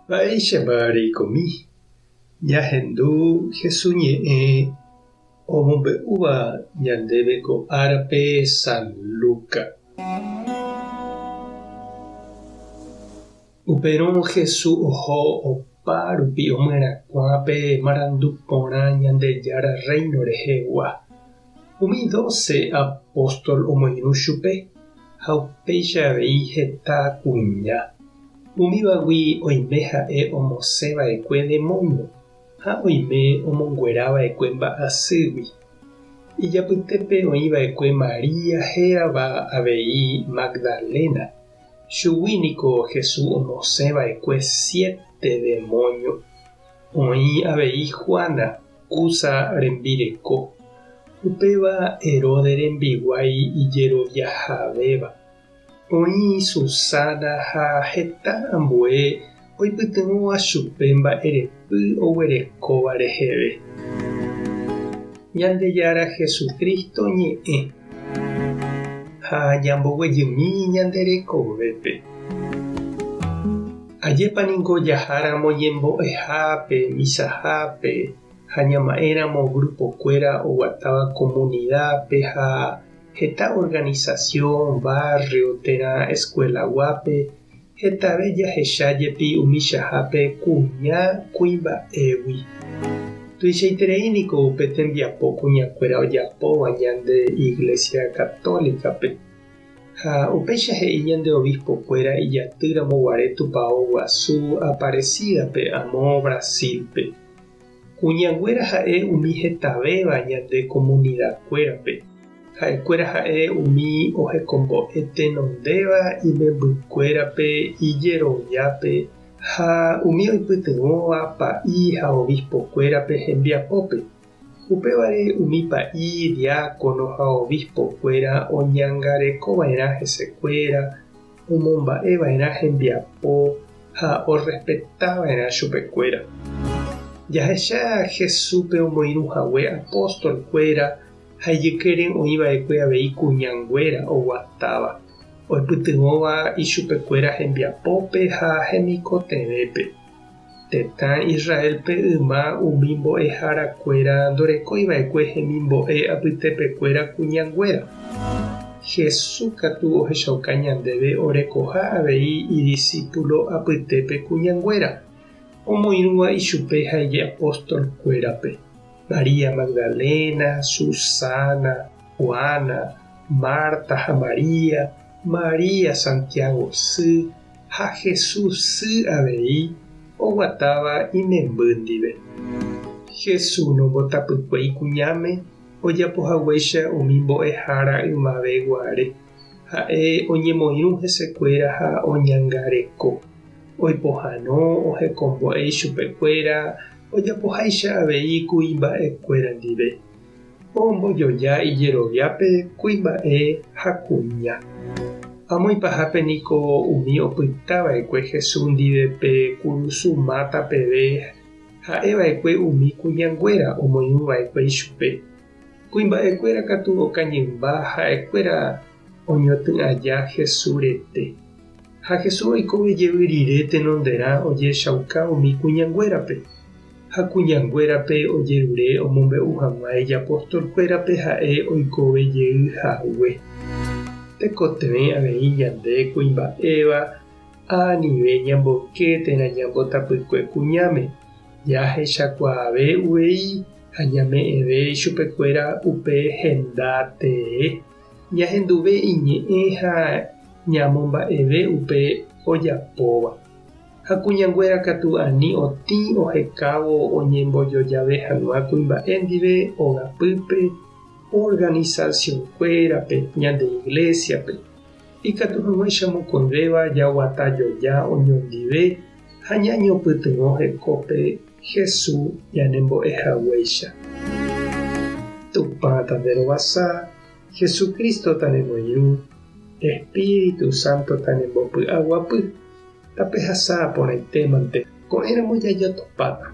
Mba'éichapa reikomi ñahendu Jesús ñe'ẽ omombe'úva ñandéve ko árape San Lucas? Upérõ Jesús oho opa rupi omyerakuã pe marandu porã Ñandejára Rréino rehegua. Umi dóse apóstol omoirũ chupe ha upéicha avei heta kuña. Umívagui oime ha'e omosẽ va'ekue demónio ha oime omonguera va'ekue mba'asýgui. Ijapytépe oĩ va'ekue María hérava avei Magdalena. Chugui niko Jesús omosẽ va'ekue siete demónio. Oĩ avei Juana, Cuza rembireko, upéva Herodes rembiguái ijeroviahavéva. Oĩ Susana ha heta ambue oipytyvõva chupe mba'erepy oguerekóva reheve. Ñandejára Jesucristo ñe'ẽ ha ñamboguejymi ñande rekovépe. Ajépa ningo jaháramo ñembo'ehápe, misahápe ha ñama'ẽramo grupo-kuéra oguatáva comunidad-pe ha heta organización, barrio térã escuela-guápe hetave jahecha jepi umichahápe kuña kuimba'égui. Tuichaiterei niko upe tembiapo kuñakuéra ojapóva ñande Iglesia Católica-pe. Ha upéicha he'i ñande obispo-kuéra ijatýramo guare tupao guasu Aparecida-pe amo Brasil-pe. Kuñanguéra ha'e umi hetavéva ñande comunidad-kuérape. Ha'ekuéra ha'e umi ohekombo'e tenondéva imembykuérape ijeroviápe ha umi oipytyvõva pa'i ha obispo-kuérape hembiapópe. Upévare umi pa'i, diákono ha obispo-kuéra oñangarekova'erã hesekuéra, omomba'eva'erã hembiapo ha orrespetava'erã chupekuéra. Jahecha Jesúspe omoirũ hague apóstol-kuéra ha ijykére oĩva'ekue avei kuñanguéra oguatáva, oipytyvõva ichupekuéra hembiapópe ha hemikotevẽpe. Tetã Israélpe yma umi mbo'eharakuéra ndorekóiva'ekue hemimbo'e apytepekuéra kuñanguéra. Jesús katu ohechauka ñandéve orekoha avei idisípulo apytépe kuñanguéra, omoirũva ichupe ha ijapostolkuérape, María Magdalena, Susana, Juana, Marta ha María, María Santiago sy, Ha Jesús sy avei oguatáva imemby ndive. Jesús nombotapykuéi kuñáme ojapo haguéicha umi mbo'ehára ymave guare. Ha'e oñemoirũ hesekuéra ha oñangareko. Oipohãno ohekombo'e ichupekuéra ojapoháicha avei kuimba'ekuéra ndive. Ombojoja ijeroviápe kuimba'e ha kuña. Amo ipahápe niko umi opyta va'ekue Jesús ndive pe kurusu máta peve ha'e va'ekue umi kuñanguéra omoirũ va'ekue ichupe. Kuimba'ekuéra katu okañymba ha'ekuéra oñotỹ aja Jesús rete. Ha Jesús oikove jevy rire tenonderã ojehechauka umi kuñanguérape. Ha kuñanguérape ojerure omombe'u hag̃ua ijapostolkuérape ha'e oikove jey hague. Tekotevẽ avei ñande kuimba'éva anive ñamboyke térã ñambotapykue kuñáme, jahechakuaave uvei ha ñame'ẽve ichupekuéra upe henda tee, ñahenduve iñe'ẽ ha ñamomba'eve upe ojapóva. Ha kuñanguéra katu ani otĩ ohekávo oñembojojave hag̃ua kuimba'e ndive ogapýpe, organización-kuérape, ñande iglesia-pe, ikatu hag̃uáicha mokõivéva jaguata joja oñondive ha ñañopytyvõ hekópe Jesús ñanembo'e haguéicha. Tupã tanderovasa, Jesucristo tanemoirũ, Espíritu Santo tanembopy'aguapy. Tapehasa porãitémante, ko'ẽramo jajotopáta.